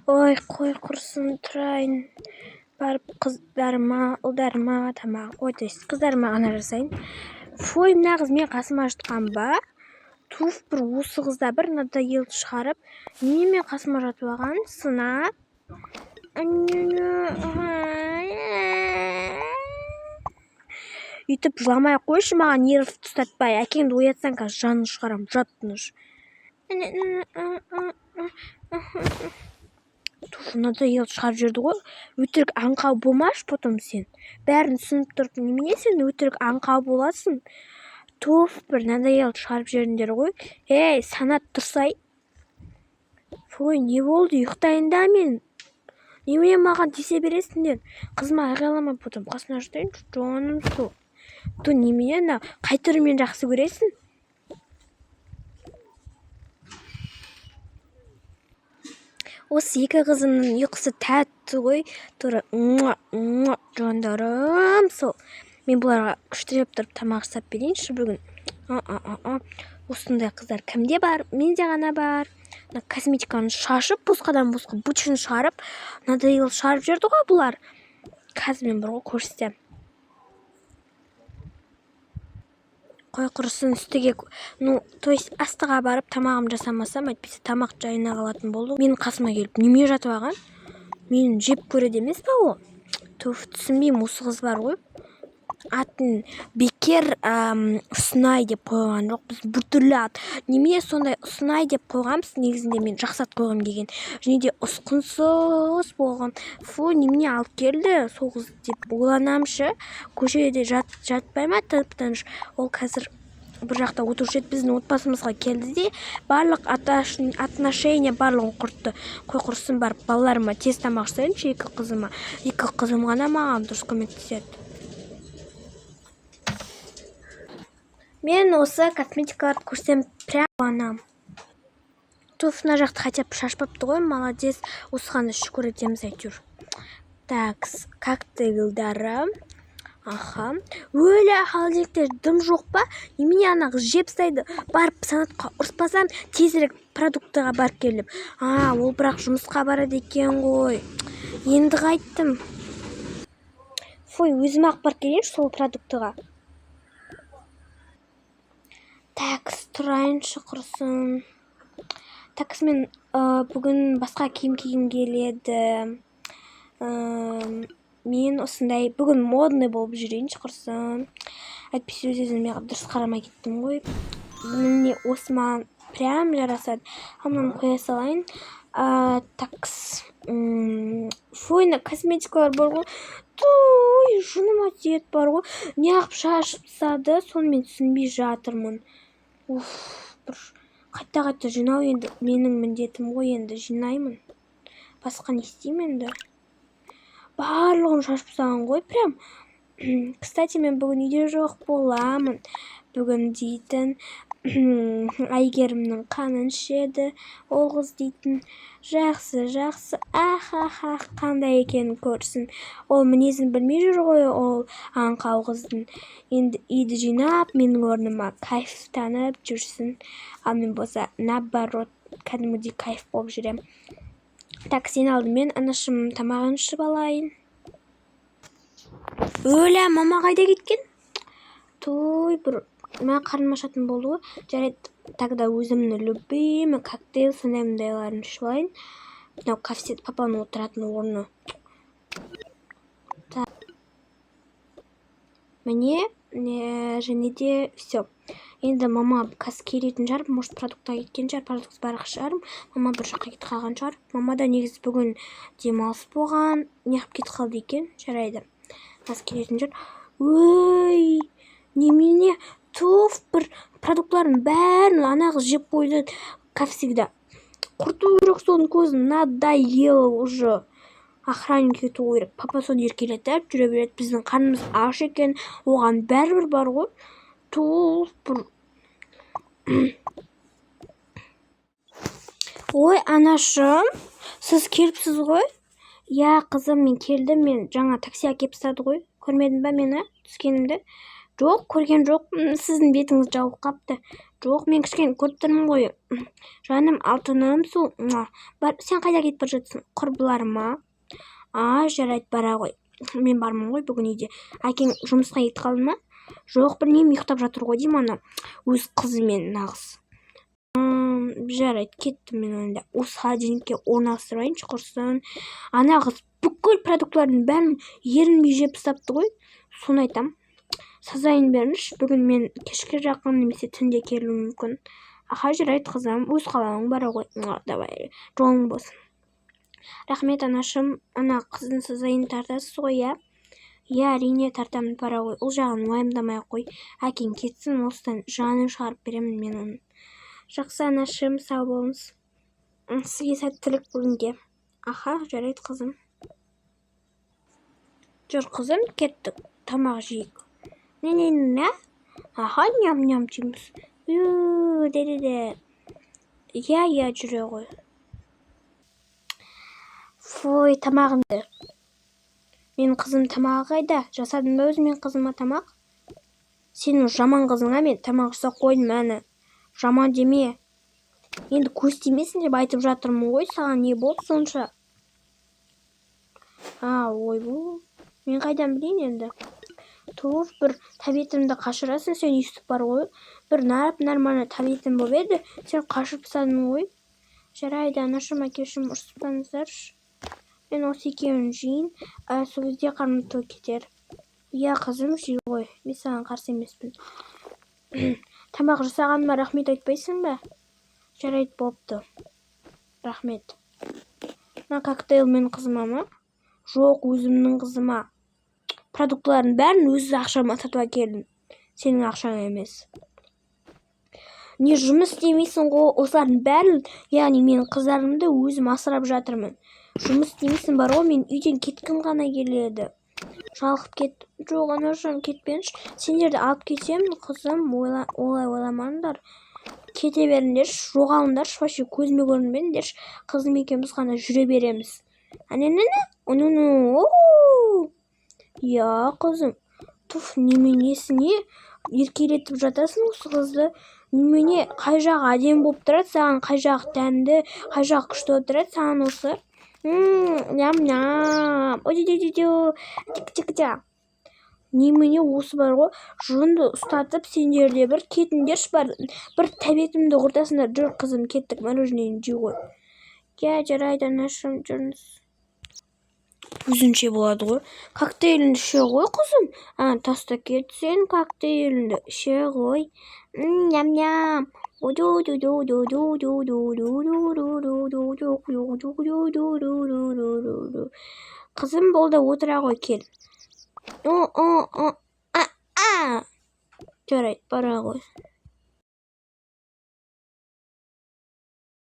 Ой, қой құрсын, тұрайын. Барып қыздарыма, ұлдарыма тамақ, ой, то есть қыздарыма ғана жасайын. Фой, мына қыз мен қасыма жатқан ба? Туф, бір осы қыз да бір надоел шығарып, немене мен қасыма жатып алған? Сына. Үйтіп жыламай ақ қойшы, маған нерв ұстатпай. Әкеңді оятсаң, қазір жанын шығарамын, жат тыныш. Туф, надоел шығарып жіберді ғой. Өтірік аңқау болмашы потом сен. Бәрін түсініп тұрып, немене сен өтірік аңқау боласың? Туф, бір надоел шығарып жібердіңдер ғой. Ей, Санат, тұрсай. Фой, не болды? Ұйықтайын да мен. Немене маған тиісе бересіңдер? Қызыма айғайлама потом, қасына жатайыншы, жаным сол. Ту, немене ана қай түрімен жақсы көресің? Осы екі қызымның ұйқысы тәтті ғой. Тура жандарым сол. Мен бұларға күштілеп тұрып тамақ жасап берейінші бүгін. Осындай қыздар кімде бар? Менде ғана бар. Мына косметиканы шашып, босқадан босқа бытшын шығарып, надоел шығарып жіберді ғой бұлар. Қазір мен бір ғой көрсетемін. Қой құрысын, үстіге, ну, то есть астыға барып тамағым жасамасам, әйтпесе тамақ жайына қалатын болды. Менің қасыма келіп немене жатып алған? Мені жеп көреді емес па ол? Туф, түсінбеймін, осы қыз бар ғой. Атын бекер Ұсынай деп қойған жоқ, біз біртүрлі ат. Немене сондай Ұсынай деп қойғанбыз, негізінде мен жақсы ат қойғым келген. Және де ұсқынсыз болған. Фу, немене алып келді сол қыз деп ойланамын шы. Көшеде жатпай ма тып-тыныш? Ол қазір бір жақта отырушы еді, біздің отбасымызға келді де, барлық отношения барлығын құртты. Қой құрысын, барып балаларыма тез тамақ жасайыншы, екі қызыма. Екі қызым ғана маған дұрыс көмектеседі. Мен осы косметикаларды көрсем прям қуанамын. Туф, мына жақты хотя бы шашпапты ғой, молодец. Осыған да шүкір етеміз әйтеуір. Так, коктейльдары. Аха. Өлі, холодильникте дым жоқ па? Немене ана қыз жеп тастайды? Барып Санатқа ұрыспасам, тезірек продуктыға барып келіп. А, ол бірақ жұмысқа барады екен ғой. Енді қайттым. Фой, өзім ақ барып келейінші сол продуктыға. Так, тұрайыншы құрысын. Так, мен бүгін басқа киім кигім келеді. Мен осындай бүгін модный болып жүрейінші құрысын. Әйтпесе өз өзіме дұрыс қарамай кеттім ғой. Міне, осы маған прям жарасады. Ал мынаны қоя салайын. Такс. Фой, мына косметикалар бар ғой. Туй, жыныма тиеді бар ғой. Неғып шашып тастады, соны мен түсінбей жатырмын. Уф, бір қайта-қайта жинау енді менің міндетім ғой, енді жинаймын. Басқа не істеймін енді? Барлығын шашып тастаған ғой прям. Кстати, мен бүгін үйде жоқ боламын. Бүгін дейтін Әйгерімнің қанын ішеді ол қыз дейтін. Жақсы, жақсы, ахахах, қандай екенін көрсін. Ол мінезін білмей жүр ғой ол аңқау қыздың. Енді үйді жинап, менің орныма кайфтанып жүрсін. Ал мен болса, наоборот, кәдімгідей кайф болып жүрем. Так, сен алдымен анашым тамағын ішіп алайын. Өлә, мама қайда кеткен? Той, бір мә қарным ашатын болды ғой. Жарайды, тогда өзімнің любимый коктейль сондай мындайларын ішіп алайын. Мынау кафе папаның отыратын орны. Так. Міне, және де все. Енді мама қазір келетін шығар, может, продуктқа кеткен шығар, продукт бар шығар. Мама бір жаққа кетіп қалған шығар. Мама да негізі бүгін демалыс болған. Неғып кетіп қалды екен? Жарайды. Қазір келетін шығар. Өй, немене? Туф, бір продуктлардың бәрін ана қыз жеп қойды, как всегда. Құрту керек соның көзін, надоело уже. Охранник ету керек. Папа соны еркелетіп жүре береді. Біздің қарнымыз аш екен, оған бәрібір бар ғой. Туф, бір. Ой, анашым, сіз келіпсіз ғой? Иә, қызым, мен келдім. Мен жаңа такси әкеліп тастады ғой. Көрмедің ба мені түскенімді? Жоқ, көрген жоқпын. Сіздің бетіңіз жауып қапты. Жоқ, мен кішкене көріп тұрмын ғой. Жаным, алтыным сол. Бар, сен қайда кетіп бара жатсың? Құрбыларыма. А, жарайды, бара ғой. Мен бармын ғой бүгін үйде. Әкең жұмысқа кетіп қалды ма? Жоқ, білмеймін, ұйықтап жатыр ғой деймін ана өз қызымен нағыз. Жарайды, кеттім мен онда. Осы холодильникке орналастырып алайыншы, құрсын. Ана қыз бүкіл продуктылардың бәрін ерінбей жеп тастапты ғой. Соны айтам. Сазайын беріңізші, бүгін мен кешке жақын немесе түнде келуім мүмкін. Аха, жарайды, қызым, өз қалауың, бара ғой. Давай, жолың болсын. Рахмет, анашым. Ана қыздың сазайын тартасыз ғой, иә? Иә, әрине, тартамын, бара ғой. Ол жағын уайымдамай ақ қой. Әкең кетсін осыдан, жанын шығарып беремін мен оның. Жақсы, анашым, сау болыңыз. Сізге сәттілік бүгінге. Аха, жарайды, қызым. Жүр, қызым, кеттік, тамақ жейік. Не, не, не. Аха, ням ням жейміз. Де, де, де. Иә, иә, жүре ғой. Фой, тамағымды. Менің қызым тамағы қайда? Жасадың ба өзің менің қызыма тамақ? Сенің жаман қызыңа мен тамақ жасап қойдым, әні. Жаман деме. Енді көз тимесін деп айтып жатырмын ғой, саған не болды сонша? А, ойбу. Мен қайдан білейін енді? Туф, бір тәбетімді қашырасың сен өйстіп бар ғой. Бір нормально тәбетім болып еді, сен қашырып тастадың ғой. Жарайды, анашым, әкешім, ұрыспаңыздаршы. Мен осы екеуін жейін, сол кезде қарным тоқ кетер. Иә, қызым, жей ғой. Мен саған қарсы емеспін. Тамақ жасағаныма рахмет айтпайсың ба? Жарайды, бопты. Рахмет. Мына коктейль менің қызыма ма? Жоқ, өзімнің қызыма. Продуктылардың бәрін өз ақшама сатып әкелдім. Сенің ақшаң емес. Не жұмыс істемейсің ғой, осылардың бәрін, яғни менің қыздарымды өзім асырап жатырмын. Жұмыс істемейсің бар ғой, мен үйден кеткім ғана келеді. Жалығып кеттім. Жоқ, анашым, кетпеңізші. Сендерді алып кетемін, қызым, олай ойламаңдар. Кете беріңдерші, жоғалыңдаршы, вообще көзіме көрінбеңдерші. Қызым екеуміз ғана жүре береміз. Әне-не-не, иә, қызым. Туф, неменесіне еркелетіп жатасың осы қызды? Немене, қай жағы әдемі болып тұрады саған, қай жағы дәмді, қай жағы күшті болып тұрады саған осы? Ням ням. Немене осы бар ғой, жынды ұстатып сендер де бір кетіңдерші бар, бір тәбетімді құртасыңдар. Жүр, қызым, кеттік, мороженое жей ғой. Иә, жарайды, анашым, жүріңіз. Өзінше болады ғой. Коктейліңді іше ғой, қызым. А, таста кет сен коктейліңді іше ғой. Ням ням. Қызым, болды, отыра ғой, кел. О, о, о, а, а. Жарайды, бара ғой.